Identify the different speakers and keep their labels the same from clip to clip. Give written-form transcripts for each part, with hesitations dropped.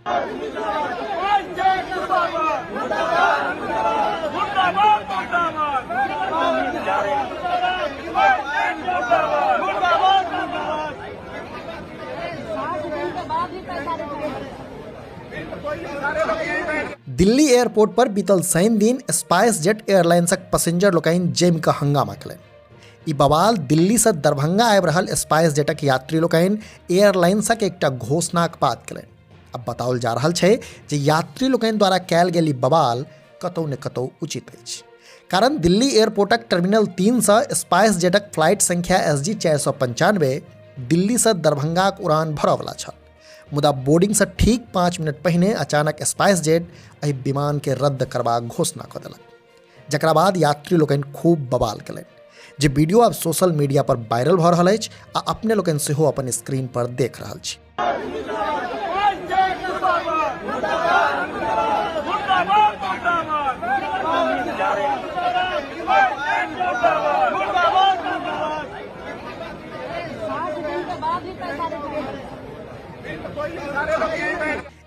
Speaker 1: Delhi airport पर बीतल शनि दिन स्पाइस जेट एयरलाइंसक पैसेंजर लोकनि जमि कऽ हंगामा केलनि। ई बवाल दिल्ली से दरभंगा आबि रहल स्पाइस जेटक यात्री लोकनि एयरलाइंसक एकटा घोषणाक बाद केलनि। अब बताओल जा रहल छै जे यात्री लोकनि द्वारा कयल गेल ई बवाल कतौ ने कतौ उचित अछि, कारण दिल्ली एयरपोर्टक टर्मिनल 3 से स्पाइस जेटक फ्लाइट संख्या SG 495 Delhi से दरभंगाक उड़ान भरऽवला छल, मुदा बोर्डिंग से ठीक 5 मिनट पहिने अचानक स्पाइस जेट एहि विमान के रद्द करबाक घोषणा कऽ देलक, जकरा बाद यात्री लोकनि खूब बवाल केलनि, जे वीडियो आब सोशल मीडिया पर वायरल भऽ रहल अछि आ अपने लोकनि सेहो अपन स्क्रीन पर देख रहल छी।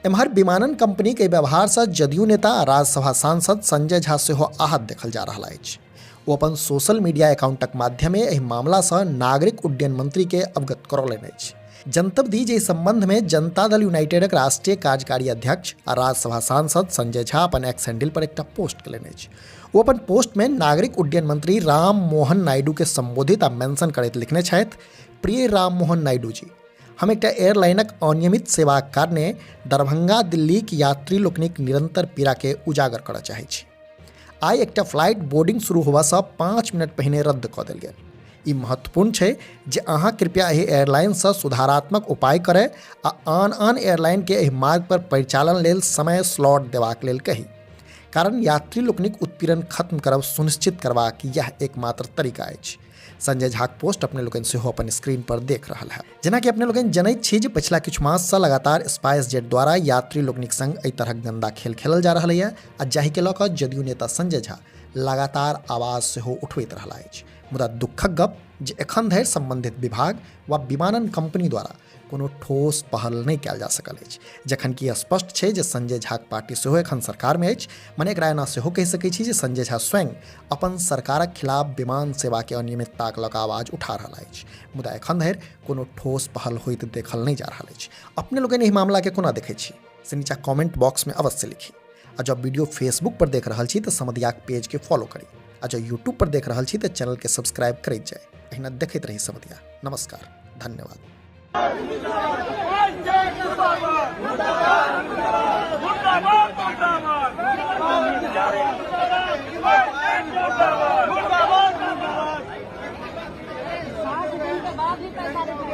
Speaker 1: एम्हर विमानन कंपनी के व्यवहार से जदयू नेता आ राज्यसभा सांसद संजय झा सेहो आहत देखल जा रहल अछि। ओ अपन सोशल मीडिया अकाउंटक माध्यमे एहि मामला से नागरिक उड्डयन मंत्री के अवगत करौलनि अछि। जनतब दी जे एहि संबंध में जनता दल यूनाइटेडक राष्ट्रीय कार्यकारी अध्यक्ष आ राज्यसभा सांसद संजय झा अपन एक्स हैंडल पर एकटा पोस्ट केलनि अछि। ओ अपन पोस्ट में नागरिक उड्डयन मंत्री राम मोहन नायडू के संबोधित आ मेंशन करैत लिखने छथि, प्रिय राम मोहन नायडू जी, हम एकटा एयरलाइनक अनियमित सेवाक कारणे दरभंगा दिल्लीक यात्री लोकनिक निरंतर पीड़ा के उजागर करऽ चाहै छी। आइ एकटा फ्लाइट बोर्डिंग शुरू होबासँ 5 मिनट पहिने रद्द कऽ देल गेल। ई महत्वपूर्ण छै जे अहाँ कृपया एहि एयरलाइनसँ सुधारात्मक उपाय करय आ आन आन एयरलाइनके एहि मार्ग पर परिचालन लेल समय स्लॉट देबाक लेल कही, कारण यात्री लोकनिक उत्पीड़न खत्म करब सुनिश्चित करबाक यह एकमात्र तरीका अछि। संजय झाक पोस्ट अपने लोकनि सेहो अपन स्क्रीन पर देख रहल है। जेनाकि अपने लोकनि जनैत छी जे पछिला किछु माससँ लगातार स्पाइस जेट द्वारा यात्री लोकनिक संग एहि तरहक गंदा खेल खेलल जा रहल यऽ आ जाहिके लऽ कऽ जदयू नेता संजय झा लगातार आवाज सेहो उठबैत रहला अछि, मुदा दुखक गप जे एखन धरि संबंधित विभाग वा विमानन कंपनी द्वारा कोनो ठोस पहल नहि कयल जा सकल अछि, जखन कि स्पष्ट छै जे संजय झाक पार्टी सेहो एखन सरकारमे अछि। मने एकरा एना सेहो कहि सकैत छी जे संजय झा स्वयं अपन सरकारक खिलाफ विमान सेवाके अनियमितताक लऽ कऽ आवाज उठा रहल अछि, मुदा एखन धरि कोनो ठोस पहल होइत देखल नहि जा रहल अछि। अपने लोकनि एहि मामलाके कोना देखै छी से नीचा कमेंट बॉक्समे अवश्य लिखी आ जँ वीडियो फेसबुक पर देख रहल छी तऽ समदियाक पेजके फॉलो करी आ जँ यूट्यूब पर देख रहल छी तऽ चैनलके सब्सक्राइब करैत जाय। एहिना देखैत रही समदिया। नमस्कार, धन्यवाद।
Speaker 2: 60 दिन के बाद भी पैसा देते।